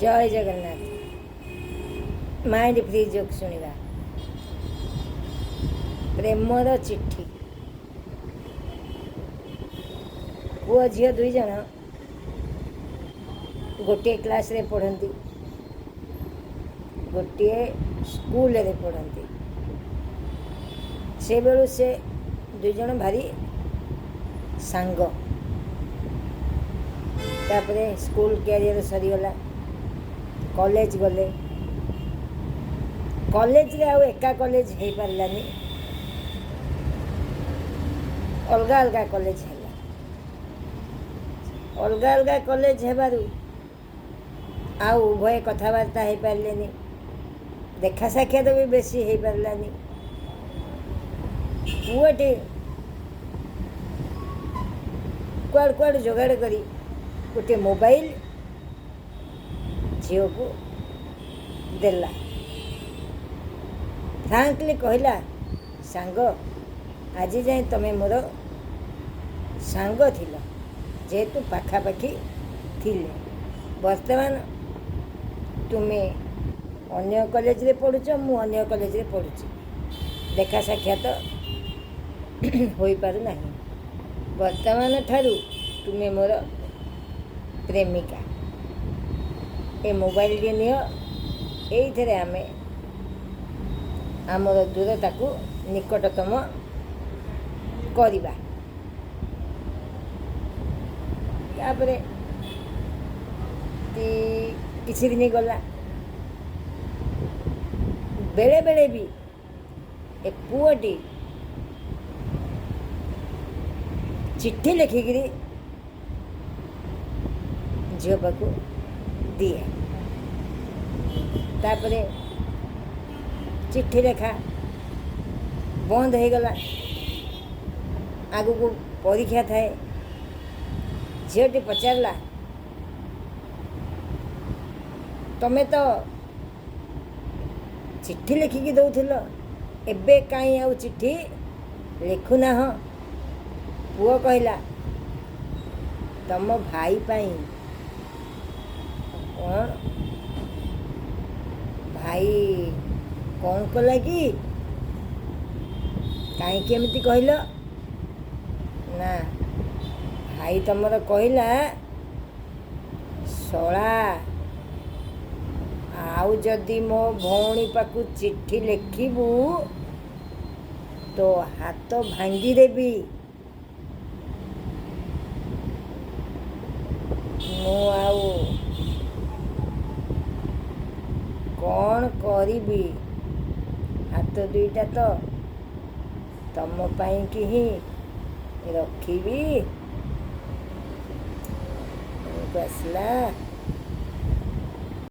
ଜୟ Jagannath. Mind free joke ଶୁଣିବା। ପ୍ରେମର ଚିଠି। ପୁଅ ଝିଅ ଦୁଇ ଜଣ ଗୋଟିଏ କ୍ଲାସ୍ରେ ପଢ଼ନ୍ତି, ଗୋଟିଏ ସ୍କୁଲରେ ପଢ଼ନ୍ତି। ସେବେଳୁ ସେ ଦୁଇ ଜଣ ଭାରି ସାଙ୍ଗ। ତାପରେ ସ୍କୁଲ କ୍ୟାରିୟର ସରିଗଲା, କଲେଜ ଗଲେ। କଲେଜରେ ଆଉ ଏକା କଲେଜ ହେଇପାରିଲାନି, ଅଲଗା ଅଲଗା କଲେଜ ହେଲା। ଅଲଗା ଅଲଗା କଲେଜ ହେବାରୁ ଆଉ ଉଭୟ କଥାବାର୍ତ୍ତା ହେଇପାରିଲେନି, ଦେଖା ସାକ୍ଷାତ ବି ବେଶୀ ହେଇପାରିଲାନି। ପୁଅଟି କୁଆଡ଼ୁ କୁଆଡ଼ୁ ଯୋଗାଡ଼ କରି ଗୋଟିଏ ମୋବାଇଲ ଝିଅକୁ ଦେଲା। ଫ୍ରାଙ୍କଲି କହିଲା, ସାଙ୍ଗ, ଆଜି ଯାଏଁ ତୁମେ ମୋର ସାଙ୍ଗ ଥିଲ, ଯେହେତୁ ପାଖାପାଖି ଥିଲେ। ବର୍ତ୍ତମାନ ତୁମେ ଅନ୍ୟ କଲେଜରେ ପଢ଼ୁଛ, ମୁଁ ଅନ୍ୟ କଲେଜରେ ପଢ଼ୁଛି, ଦେଖା ସାକ୍ଷାତ ହୋଇପାରୁନାହିଁ। ବର୍ତ୍ତମାନ ଠାରୁ ତୁମେ ମୋର ପ୍ରେମିକା। ଏ ମୋବାଇଲଟି ନିଅ, ଏଇଥିରେ ଆମେ ଆମର ଦୂରତାକୁ ନିକଟତମ କରିବା। ତାପରେ କିଛି ଦିନ ଗଲା। ବେଳେବେଳେ ବି ଏ ପୁଅଟି ଚିଠି ଲେଖିକିରି ଝିଅ ପାଖକୁ ଦିଏ। ତାପରେ ଚିଠି ଲେଖା ବନ୍ଦ ହେଇଗଲା। ଆଗକୁ ପରୀକ୍ଷା ଥାଏ। ଝିଅଟି ପଚାରିଲା, ତମେ ତ ଚିଠି ଲେଖିକି ଦେଉଥିଲ, ଏବେ କାହିଁ ଆଉ ଚିଠି ଲେଖୁନାହଁ? ପୁଅ କହିଲା, ତମ ଭାଇ ପାଇଁ। କ'ଣ ଭାଇ କ'ଣ କଲା କି? କାହିଁକି ଏମିତି କହିଲ? ନା, ଭାଇ ତମର କହିଲା, ଶଳା, ଆଉ ଯଦି ମୋ ଭଉଣୀ ପାଖକୁ ଚିଠି ଲେଖିବୁ ତୋ ହାତ ଭାଙ୍ଗିଦେବି। ମୁଁ ଆଉ କ'ଣ କରିବି? ହାତ ଦୁଇଟା ତ ତମ ପାଇଁକି ହିଁ ରଖିବି। ଆସିଲା।